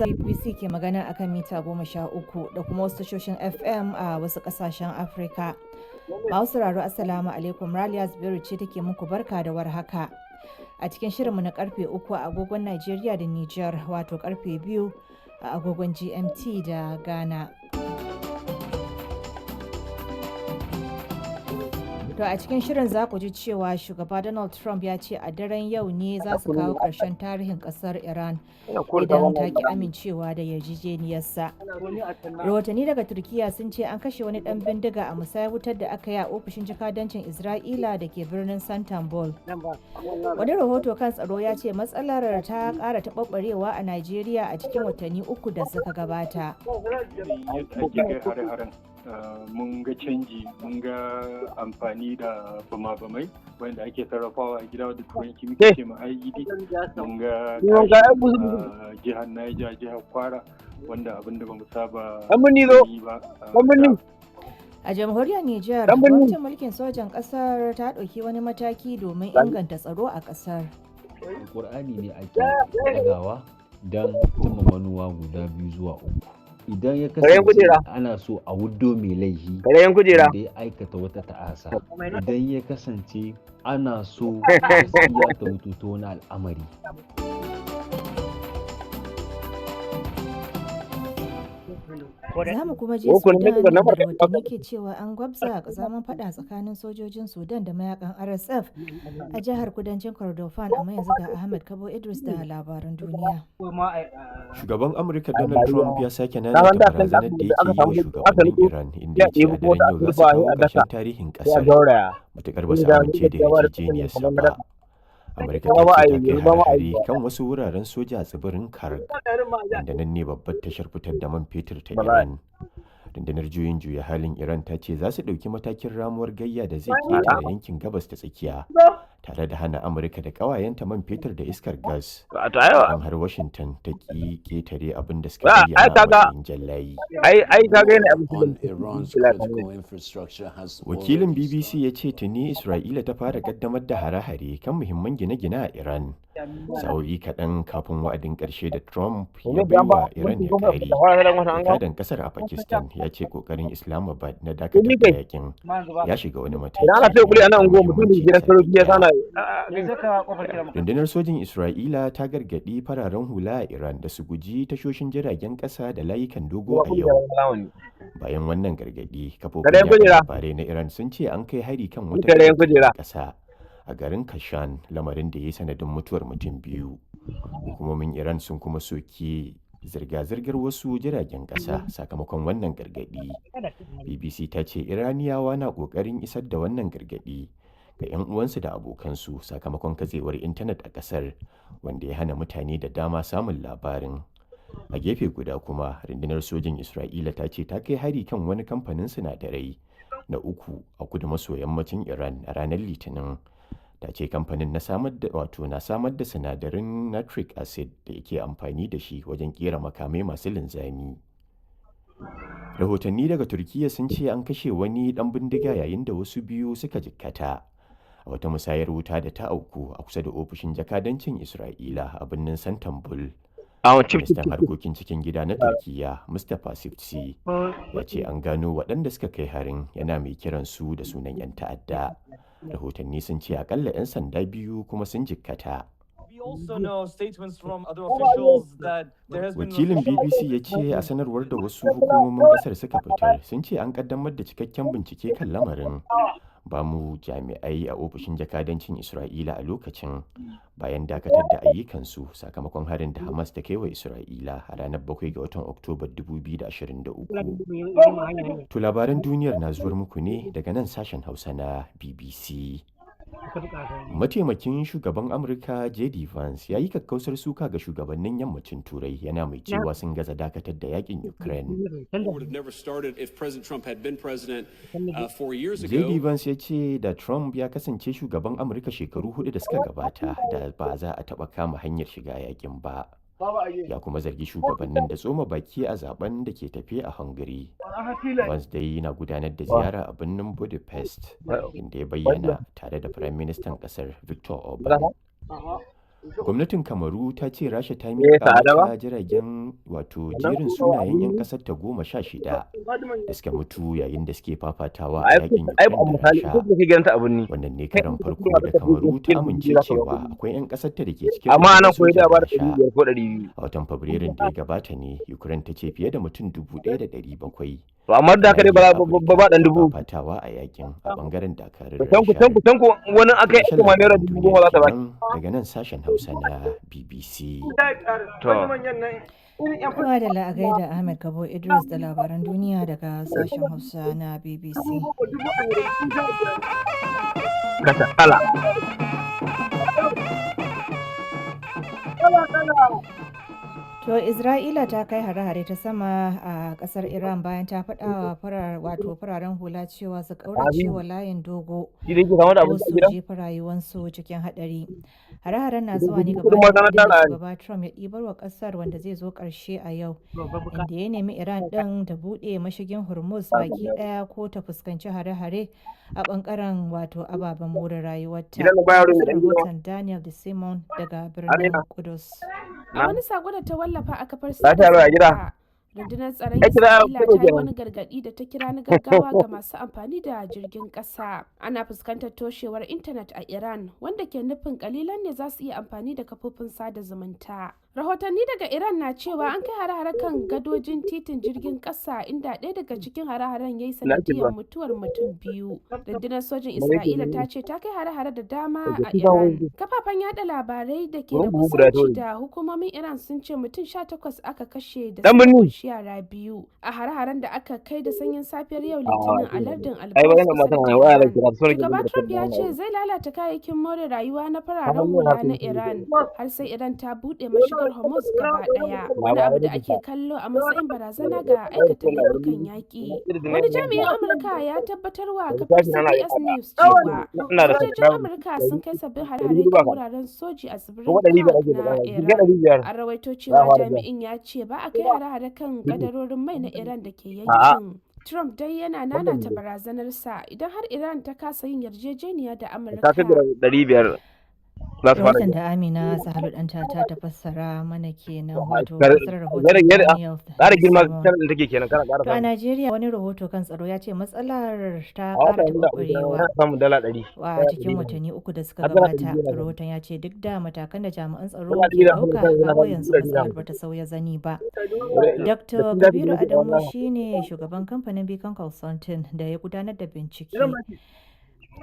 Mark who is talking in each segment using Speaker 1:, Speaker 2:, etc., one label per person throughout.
Speaker 1: BBC ke magana akan mita 13 da kuma wasu tashoshin FM a wasu kasashen Afirka. Masu sauraro, Assalamu alaikum, Raliya Zubairu ce take muku barka da warhaka. A cikin shirinmu na karfe 3 a agogon Najeriya da Nijar, wato karfe 2 a agogon GMT da Ghana. To, a cikin shirin za ku ji cewa shugaba Donald Trump ya ce a daren yau ne za su kawo ƙarshen tarihin ƙasar Iran idan ta ki amincewa da yarjejeniyarsa. Rahotanni daga Turkiya sun ce an kashe wani ɗan bindiga a musayar wutar da aka yi a ofishin jakadancin Isra'ila da ke birnin Santambul. Wani rahoto kan tsaro ya ce matsalar ta ƙara taɓarɓarewa a Najeriya a cikin watanni 3 da suka gabata.
Speaker 2: Yadda ake kai hare-haren, mun ga canji, mun ga amfani da bama-bamai wanda ake sarrafawa a gida, wadda turanci muke ce ma IED. Mun ga jihar Niger, jihar Kwara, wanda abin da bamu saba yi ba.
Speaker 1: A jamhuriyar Nijar, gwamnatin mulkin sojan ƙasar ta ɗauki wani mataki domin inganta tsaro a ƙasar.
Speaker 3: Ƙur'ani ne ake ɗagawa don cimma manuwa guda biyu zuwa uku. Idan ya kasance ana so a wuddo mai laifi da ya aikata wata ta'asa, idan ya kasance ana so gaskiya ta wuto ta wani al'amari.
Speaker 1: Za mu kuma je Sudan, da rahotanni ke cewa an gwabza kazaman fada tsakanin sojojin Sudan da mayakan RSF a jihar kudancin Kordofan, amma yanzu ga Ahmed Kabo Idris da labaran duniya.
Speaker 4: Shugaban Amurka Donald Trump ya sake nanata barazanar da yake yi wa shugabannin Iran, inda ya ce a daren yau za su kawo ƙarshen tarihin ƙasar matuƙar ba su amince da yarjejeniyarsa ba. Amurka ta ce ta kai hare-hare kan wasu wuraren soja a tsibirin Karg, wanda nan ne babbar tashar fitar da man fetur ta Iran. Rundunar juyin juya halin Iran ta ce za su ɗauki matakin ramuwar gayya da zai ƙetare yankin Gabas ta Tsakiya, tare da hana Amurka da ƙawayenta man fetur da iskar gas. Don har Washington ta ƙi ƙetare abin da suka bayyana a matsayin jallayi. Wakilin BBC ya ce tuni Isra'ila ta fara ƙaddamar da hare-hare kan muhimman gine-gine a Iran, sa'o'i kaɗan kafin wa'adin ƙarshe da Trump ya baiwa Iran ya ƙare. Jakadan ƙasar a Pakistan ya ce ƙoƙarin Islamabad na dakatar da yakin ya shiga wani mataki mai muhimmanci. Rundunar sojin Isra'ila ta gargaɗi fararen hula a Iran da su guji tashoshin jiragen ƙasa da layukan dogo a yau. Bayan wannan gargaɗi, kafofin yaɗa labarai na Iran sun ce an kai hari kan wata ƙasa a garin Kashan, lamarin da ya yi sanadin mutuwar mutum biyu. Hukumomin Iran sun kuma soki zirga-zirgar wasu jiragen ƙasa sakamakon wannan gargaɗi. BBC ta ce Iraniyawa na ƙoƙarin isar da wannan gargaɗi ga 'yan uwansu da abokansu sakamakon katsewar intanet a ƙasar, wanda ya hana mutane da dama samun labarin. A gefe guda kuma, rundunar sojin Isra'ila ta ce ta kai hari kan wani kamfanin sinadarai na uku a kudu maso yammacin Iran a ranar Litinin. Ta ce kamfanin na samar da wato na samar da sinadarin nitric acid da yake amfani da shi wajen kera makamai masu linzami. Rahotanni daga Turkiyya sun ce an kashe wani dan bindiga yayin da wasu biyu suka jikkata a wata musayar wuta da ta auku a kusa da ofishin jakadancin Isra'ila a birnin Santambul. Ministan harkokin cikin gida na Turkiyya, Mustapha Sipsi, ya ce an gano waɗanda suka kai harin, yana mai kiran su da sunan 'yan ta'adda. Rahotanni sun ce akalla 'yan sanda biyu kuma sun jikkata. Wakilin BBC ya ce a sanarwar da wasu hukumomin kasar suka fitar, sun ce an kaddamar da cikakken bincike kan lamarin. Ba mu jami'ai a ofishin jakadancin Isra'ila a lokacin, bayan dakatar da ayyukansu sakamakon harin da Hamas ta kai wa Isra'ila a ranar 7 ga watan Oktoba 2023. To, labaran duniyar na zuwar muku ne daga nan sashen Hausa na BBC. Mataimakin shugaban Amurka JD Vance ya yi kakkausar suka ga shugabannin yammacin Turai, yana mai cewa sun gaza dakatar da yakin Ukraine. JD Vance ya ce da Trump ya kasance shugaban Amurka shekaru 4 da suka gabata, da ba za a taɓa kama hanyar shiga yakin ba. Ya kuma zargi shugabannin da tsoma baki a zaben da ke tafe a Hungary. Vance dai na gudanar da ziyara a birnin Budapest, inda ya bayyana tare da Firaministan ƙasar Viktor Orban. Gwamnatin Kamaru ta ce Rasha ta
Speaker 5: Eh,
Speaker 4: miƙa
Speaker 5: Sa'ada ba?
Speaker 4: mata jiragen wato
Speaker 5: Wannan
Speaker 4: jerin
Speaker 5: kuma
Speaker 4: sunayen 'yan
Speaker 5: abin
Speaker 4: ƙasar ta 16 da suka mutu yayin da suke fafatawa a
Speaker 5: ai
Speaker 4: yakin
Speaker 5: ai ba
Speaker 4: Ukraine da
Speaker 5: misali
Speaker 4: Rasha.
Speaker 5: ko kake ganin ta abun ni.
Speaker 4: Wannan ne
Speaker 5: Kai
Speaker 4: karon
Speaker 5: in ka
Speaker 4: farko
Speaker 5: tura
Speaker 4: da
Speaker 5: ka
Speaker 4: Kamaru ta
Speaker 5: dubu
Speaker 4: amince
Speaker 5: za ka ba
Speaker 4: cewa
Speaker 5: kuɗi.
Speaker 4: akwai 'yan ƙasarta da ke cikin
Speaker 5: Amma
Speaker 4: rundunar
Speaker 5: anan ko
Speaker 4: sojan
Speaker 5: da ba da
Speaker 4: Rasha.
Speaker 5: 500 ko 200.
Speaker 4: A watan Fabrairun da ya gabata ne Ukraine ta ce fiye da mutum 1,700
Speaker 5: To amma da
Speaker 4: daga
Speaker 5: haka dai ba
Speaker 4: nahiyar
Speaker 5: ba
Speaker 4: Afirka
Speaker 5: ba dan
Speaker 4: ke
Speaker 5: dubu.
Speaker 4: fafatawa a yakin a ɓangaren dakarun
Speaker 5: To tanku
Speaker 4: Rashar.
Speaker 5: tanku tanku wani akai
Speaker 4: Ƙarshen
Speaker 5: aka ma naira
Speaker 4: labaran
Speaker 5: dubu
Speaker 4: duniyar
Speaker 5: goma za ta baki.
Speaker 4: kenan daga nan sashen Hausa na BBC.
Speaker 5: To.
Speaker 1: Kuma da la'agai da Ahmed Kabo Idris da labaran duniya daga sashen Hausa na BBC.
Speaker 5: Kasa kala.
Speaker 1: To Isra'ila ta kai hare-hare ta sama a kasar Iran bayan ta faɗa wa farar wato fararen hula cewa su ƙaurace
Speaker 5: Abi.
Speaker 1: wa layin dogo
Speaker 5: Shi da yake samar da
Speaker 1: ko
Speaker 5: abinci a
Speaker 1: su
Speaker 5: gidan.
Speaker 1: jefa rayuwansu cikin haɗari. Hare-haren na zuwa ne
Speaker 5: Kudin
Speaker 1: gabanin
Speaker 5: mata na
Speaker 1: wa'adin da
Speaker 5: tara ne.
Speaker 1: shugaba Trump ya ɗibar wa ƙasar wanda zai zo ƙarshe a yau, inda ya nemi Iran ɗin ta buɗe mashigin Hormuz baki ɗaya ko ta fuskanci hare-hare a ɓangaren wato ababen more rayuwarta.
Speaker 5: Gidan nan baya
Speaker 1: Ga
Speaker 5: ruwa
Speaker 1: fassarar
Speaker 5: dan gidan.
Speaker 1: rahoton Daniel DeSimon daga birnin
Speaker 5: Amina.
Speaker 1: Kudus.
Speaker 6: A
Speaker 5: Na.
Speaker 6: wani sako da ta wallafa a kafar sada
Speaker 5: Lafiya lau a gida.
Speaker 6: zumunta, rundunar tsaron
Speaker 5: Ai kira
Speaker 6: Isra'ila
Speaker 5: kudu
Speaker 6: ta yi
Speaker 5: kenan.
Speaker 6: wani gargaɗi da ta kira na gaggawa ga masu amfani da jirgin ƙasa. Ana fuskantar toshewar intanet a Iran, wanda ke nufin kalilan ne za su iya amfani da kafofin sada zumunta. Rahotanni daga Iran na cewa an kai hare-hare kan gadojin titin jirgin ƙasa inda ɗaya daga cikin hare-haren ya yi
Speaker 5: Na ake
Speaker 6: sanadiyar
Speaker 5: zuwa.
Speaker 6: mutuwar mutum biyu. Rundunar sojin
Speaker 5: Ba yake
Speaker 6: Isra'ila
Speaker 5: ne.
Speaker 6: ta ce ta kai hare-hare da dama
Speaker 5: Daga
Speaker 6: a
Speaker 5: shi ba
Speaker 6: Iran.
Speaker 5: wani.
Speaker 6: Kafafen yada labarai da ke da
Speaker 5: Wurin buhu guda
Speaker 6: kusanci
Speaker 5: tore.
Speaker 6: da hukumomin Iran sun ce mutum 18 aka kashe da
Speaker 5: Dan
Speaker 6: suka
Speaker 5: birni.
Speaker 6: kunshi yara biyu a hare-haren da aka kai da sanyin safiyar yau
Speaker 5: Ah,
Speaker 6: Litinin a
Speaker 5: shi ne.
Speaker 6: lardin
Speaker 5: Ai
Speaker 6: Alborz
Speaker 5: wannan
Speaker 6: kusa da
Speaker 5: matan ai waya
Speaker 6: Tehran.
Speaker 5: kira so nake
Speaker 6: Shugaba
Speaker 5: dinga
Speaker 6: Trump ya
Speaker 5: wannan
Speaker 6: ce
Speaker 5: abu.
Speaker 6: zai lalata kayayyakin more rayuwa na
Speaker 5: Ka
Speaker 6: fararen
Speaker 5: san yau na
Speaker 6: hula na
Speaker 5: fi
Speaker 6: Iran har sai Iran ta buɗe mashigar Hormuz gaba ɗaya, wani
Speaker 5: Labarai
Speaker 6: abu da
Speaker 5: da
Speaker 6: ake kallo a matsayin barazana ga aikata laifukan yaƙi. Wani jami'in Amurka ya tabbatar wa kafar CBS News cewa
Speaker 5: Ina da
Speaker 6: sojojin
Speaker 5: subscribe
Speaker 6: Amurka sun kai sabbin
Speaker 5: ɗari
Speaker 6: hare-hare
Speaker 5: hudu ba
Speaker 6: kan
Speaker 5: ka.
Speaker 6: wuraren soji a tsibirin
Speaker 5: Ko 500
Speaker 6: Kharg
Speaker 5: ake
Speaker 6: na
Speaker 5: buƙata. Jirga
Speaker 6: Iran.
Speaker 5: 500.
Speaker 6: An rawaito
Speaker 5: Za a
Speaker 6: cewa
Speaker 5: fara biya.
Speaker 6: jami'in ya ce ba a kai hare-hare kan kadarorin mai na Iran da ke
Speaker 5: A'a.
Speaker 6: yankin. Trump dai yana
Speaker 5: Wannan
Speaker 6: nanata
Speaker 5: ne.
Speaker 6: barazanarsa idan har Iran ta kasa yin yarjejeniya da
Speaker 5: Ta
Speaker 6: Amurka.
Speaker 5: kai 500 za su fara
Speaker 1: Rahoton
Speaker 5: biya.
Speaker 1: da Amina Sahalu Danta ta fassara mana kenan wato
Speaker 5: Ƙara
Speaker 1: fassarar rahoton Daniel
Speaker 5: ƙara girma
Speaker 1: DeSimon.
Speaker 5: channel ɗin take kenan kana ƙara
Speaker 1: To a
Speaker 5: samu.
Speaker 1: Najeriya wani rahoto kan tsaro ya ce matsalar ta
Speaker 5: A wata
Speaker 1: ƙara
Speaker 5: yanzu da Abuja
Speaker 1: taɓarɓarewa
Speaker 5: na samun dala 100.
Speaker 1: wa
Speaker 5: Dala
Speaker 1: cikin
Speaker 5: 100.
Speaker 1: watanni 3 da suka
Speaker 5: Har dala
Speaker 1: gabata.
Speaker 5: 200 na samu.
Speaker 1: Rahoton ya ce duk da matakan da jami'an tsaro
Speaker 5: Dala
Speaker 1: ke
Speaker 5: 150
Speaker 1: ɗauka
Speaker 5: na
Speaker 1: kawo
Speaker 5: samu
Speaker 1: yanzu
Speaker 5: 150.
Speaker 1: matsalar bata sauya zani ba.
Speaker 5: Da
Speaker 1: Dr.
Speaker 5: sun dace
Speaker 1: Kabiru
Speaker 5: nake da
Speaker 1: Adamu
Speaker 5: wannan.
Speaker 1: shine shugaban kamfanin Beacon Consulting da ya gudanar da bincike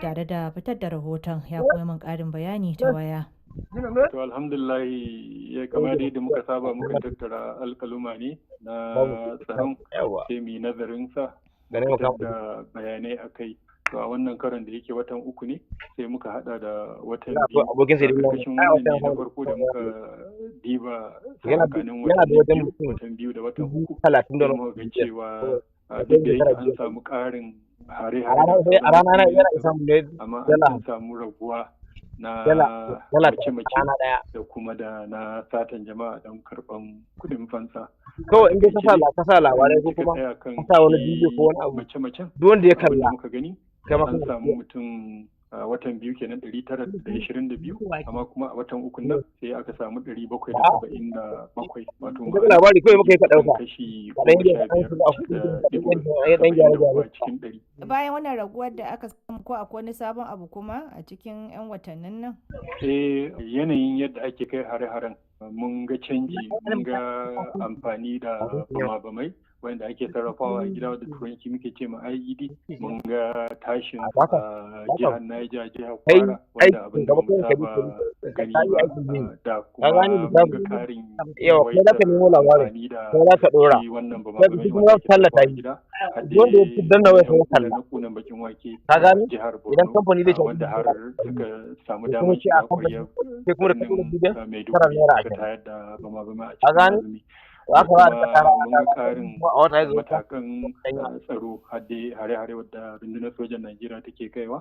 Speaker 1: tare da fitar da rahoton ya kuma min ƙarin bayani ta waya.
Speaker 2: To alhamdulillah ya kamar dai da muka saba muka tattara alkaluma ne na tsaron
Speaker 5: Yawa.
Speaker 2: sai mu yi nazarin sa mu
Speaker 5: Ganin
Speaker 2: fitar
Speaker 5: makamu.
Speaker 2: da bayanai a kai. To a wannan karon da yake watan uku ne sai muka hada da watan
Speaker 5: Ina
Speaker 2: biyu.
Speaker 5: abokin
Speaker 2: A
Speaker 5: sai dai
Speaker 2: karkashin
Speaker 5: ai
Speaker 2: wannan
Speaker 5: wata
Speaker 2: ne na farko da muka diba
Speaker 5: yana
Speaker 2: tsakanin
Speaker 5: yana da
Speaker 2: watanni
Speaker 5: wajen
Speaker 2: biyu,
Speaker 5: mutum
Speaker 2: watan biyu da watan
Speaker 5: dubu
Speaker 2: uku
Speaker 5: talatin da
Speaker 2: sai muka ga
Speaker 5: biyar.
Speaker 2: cewa a
Speaker 5: Wajen
Speaker 2: duk da yake
Speaker 5: shekara
Speaker 2: an
Speaker 5: biyar.
Speaker 2: samu ƙarin
Speaker 5: A
Speaker 2: hare-hare
Speaker 5: rana
Speaker 2: da
Speaker 5: sai a
Speaker 2: sauran
Speaker 5: rana
Speaker 2: matsalolin
Speaker 5: yana
Speaker 2: tsaro
Speaker 5: samun ne
Speaker 2: amma an
Speaker 5: dala
Speaker 2: ɗan samu raguwa na
Speaker 5: dala dala a
Speaker 2: mace-mace
Speaker 5: rana ɗaya.
Speaker 2: da kuma da na satan jama'a don karɓan kuɗin fansa. A
Speaker 5: Kawai in dai ka
Speaker 2: takaice
Speaker 5: sa
Speaker 2: dai
Speaker 5: ka sa labarai
Speaker 2: in
Speaker 5: ko
Speaker 2: kika
Speaker 5: kuma
Speaker 2: tsaya kan
Speaker 5: ka sa wani bidiyo ko
Speaker 2: shi
Speaker 5: wani abu
Speaker 2: mace-macen
Speaker 5: duk wanda ya
Speaker 2: abin da
Speaker 5: kalla
Speaker 2: muka gani
Speaker 5: kai ma
Speaker 2: an
Speaker 5: kana
Speaker 2: samu mutum a watan biyu kenan 922 amma kuma a watan ukun nan sai aka samu 777 wato
Speaker 5: in ka ga
Speaker 2: ma'ana
Speaker 5: labari kawai muka yi ka
Speaker 2: kusan
Speaker 5: ɗauka.
Speaker 2: kashi
Speaker 5: Kaɗan
Speaker 2: goma
Speaker 5: yi
Speaker 2: sha
Speaker 5: kaɗan
Speaker 2: biyar
Speaker 5: shiga a kuɗi
Speaker 2: da
Speaker 5: kaɗan
Speaker 2: ɗigo
Speaker 5: ɗan
Speaker 2: saba'in
Speaker 5: gyare
Speaker 2: da uku
Speaker 5: gyare.
Speaker 2: a cikin ɗari.
Speaker 1: Bayan wannan raguwar da aka samu ko akwai wani sabon abu kuma a cikin 'yan watannin nan?
Speaker 2: Eh, yanayin yadda ake kai hare-haren mun ga canji mun ga amfani da bama-bamai wanda ake sarrafawa a gida wadda turanci muke ce ma IED mun ga tashin
Speaker 5: A baka
Speaker 2: a
Speaker 5: baka
Speaker 2: jihar Niger jihar
Speaker 5: kai
Speaker 2: Kwara wanda
Speaker 5: aikin
Speaker 2: abin da
Speaker 5: gaba
Speaker 2: bamu
Speaker 5: kawai ka
Speaker 2: saba
Speaker 5: bi ka
Speaker 2: gani
Speaker 5: yi
Speaker 2: ba
Speaker 5: aikin yi.
Speaker 2: a da
Speaker 5: Ka
Speaker 2: kuma
Speaker 5: gane
Speaker 2: mun ga
Speaker 5: misali
Speaker 2: ƙarin
Speaker 5: yawa kai za ka
Speaker 2: yawaitar
Speaker 5: nemo labarin
Speaker 2: amfani da
Speaker 5: kai za ka ɗora
Speaker 2: shi wannan
Speaker 5: sai
Speaker 2: bama-bamai
Speaker 5: su kuma
Speaker 2: wanda
Speaker 5: za su
Speaker 2: ake
Speaker 5: tallata
Speaker 2: sarrafawa a
Speaker 5: shi.
Speaker 2: gida har
Speaker 5: Duk wanda ya
Speaker 2: dai
Speaker 5: danna waya sai
Speaker 2: yan
Speaker 5: ya
Speaker 2: kuna
Speaker 5: kalla.
Speaker 2: na kunan bakin wake
Speaker 5: Ka
Speaker 2: a
Speaker 5: gane
Speaker 2: jihar
Speaker 5: idan
Speaker 2: Borno
Speaker 5: kamfani zai
Speaker 2: a
Speaker 5: shafi
Speaker 2: wanda
Speaker 5: dubu
Speaker 2: har
Speaker 5: ɗari
Speaker 2: suka samu
Speaker 5: to kuma
Speaker 2: damar
Speaker 5: sai a
Speaker 2: shiga
Speaker 5: kamfani
Speaker 2: ƙwaryar
Speaker 5: sai kuma da ka ɗora
Speaker 2: birnin
Speaker 5: bidiyon tara
Speaker 2: Maiduguri
Speaker 5: naira
Speaker 2: suka
Speaker 5: ashirin.
Speaker 2: tayar da bama-bama a
Speaker 5: Ka
Speaker 2: cikin
Speaker 5: gane
Speaker 2: azumi
Speaker 5: to
Speaker 2: da
Speaker 5: haka za a
Speaker 2: kuma
Speaker 5: riƙa tara
Speaker 2: mun ga ƙarin
Speaker 5: kuma a wata ya zo ta
Speaker 2: matakan
Speaker 5: ɗanya.
Speaker 2: tsaro har dai hare-hare wadda rundunar sojan Najeriya take kaiwa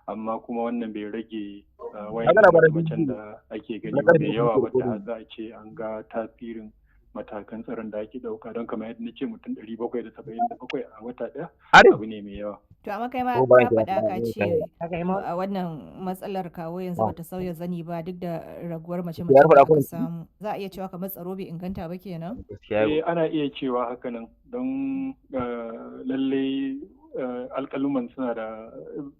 Speaker 2: amma kuma wannan bai rage
Speaker 5: Ka ga
Speaker 2: wayannan
Speaker 5: labaran
Speaker 2: mace-macen
Speaker 5: bidiyo
Speaker 2: da ake
Speaker 5: na
Speaker 2: gani ba
Speaker 5: ƙarfe
Speaker 2: mai
Speaker 5: uku
Speaker 2: yawa
Speaker 5: ke
Speaker 2: wadda har
Speaker 5: rikodin.
Speaker 2: za a ce an ga tasirin matakan tsaron da ake ɗauka, don kamar yadda na ce, mutum 777 a wata ɗaya abu ne mai yawa.
Speaker 1: To amma kai ma ka faɗa ka ce a wannan matsalar kawo yanzu bata sauya zani ba, duk da raguwar mace mace da aka samu. Za a iya cewa kamar tsaro bai inganta ba kenan?
Speaker 2: Eh, ana iya cewa haka nan, don lallai alkaluman suna da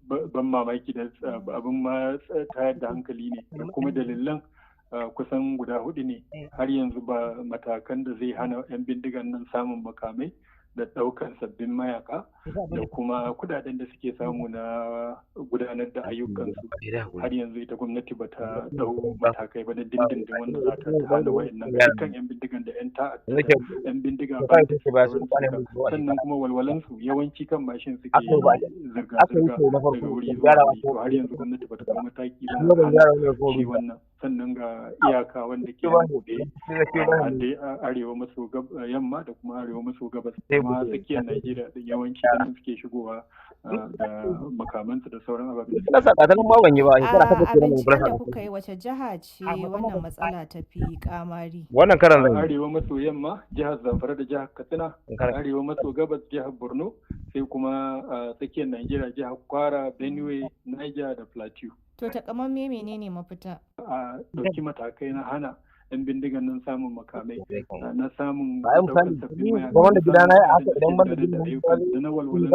Speaker 2: ban mamaki da abin ma tayar da hankali ne, kuma dalilan kusan guda hudu ne. Har yanzu ba matakan da zai hana 'yan bindigan nan samun makamai da ɗaukar sabbin mayaka da kuma kudaden da suke samu na gudanar da ayyukansu, har yanzu ita gwamnati ba ta ɗau matakai ba na dindindin wanda za ta hana wa'annan dukkan 'yan bindigan da 'yan ta'adda, 'yan bindiga ba. Sannan kuma walwalansu yawanci kan mashin suke zirga-zirga daga wuri zuwa wuri, to har yanzu gwamnati ba ta ɗau mataki ba na hana shi wannan. Sannan ga iyaka wanda ke buɗe arewa maso yamma da kuma arewa maso gabas, kuma tsakiyar Najeriya din, yawanci da suke shigowa da makamansu da sauran ababen
Speaker 5: da suke. Ma ban yi ba.
Speaker 1: A binciken da kuka yi, wace jiha ce wannan matsala ta fi kamari?
Speaker 5: Wannan karan zan
Speaker 2: Arewa maso yamma, jihar Zamfara da jihar Katsina, arewa maso gabas, jihar Borno, sai kuma tsakiyar Najeriya, jihar Kwara, Benue, Niger da Plateau.
Speaker 1: To takamamme menene mafita?
Speaker 2: A ɗauki matakai na hana 'yan bindigan nan samun makamai, na samun ɗaukar sabbin mayaka
Speaker 5: wanda gidana ya haka idan ban
Speaker 2: da ayyukan da na walwalan.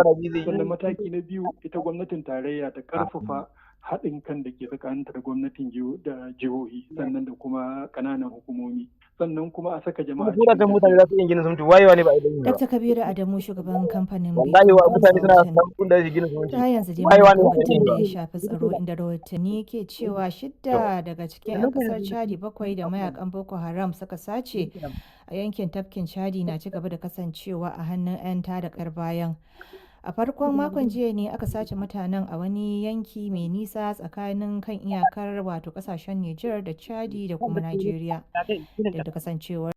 Speaker 2: Sannan mataki na biyu, ita gwamnatin tarayya ta karfafa haɗin kan da ke tsakaninta da gwamnatin da jihohi, sannan da kuma ƙananan hukumomi, sannan kuma a saka jama'a.
Speaker 5: Kuma mutane za su iya gina zumunci, wayewa ne ba a yi ba.
Speaker 1: Dr. Kabiru Adamu, shugaban kamfanin
Speaker 5: Wallahi wa mutane suna samun da su gina zumunci.
Speaker 1: Ta yanzu dai muna kan batun da ya shafi tsaro, inda rahotanni ke cewa shidda daga cikin 'yan kasar Chadi bakwai da mayakan Boko Haram suka sace a yankin tafkin Chadi na ci gaba da kasancewa a hannun 'yan tada kar bayan. A farkon makon jiya ne aka sace mutanen a wani yanki mai nisa tsakanin kan iyakar wato kasashen Nijar da Chadi da kuma Najeriya. Da kasancewar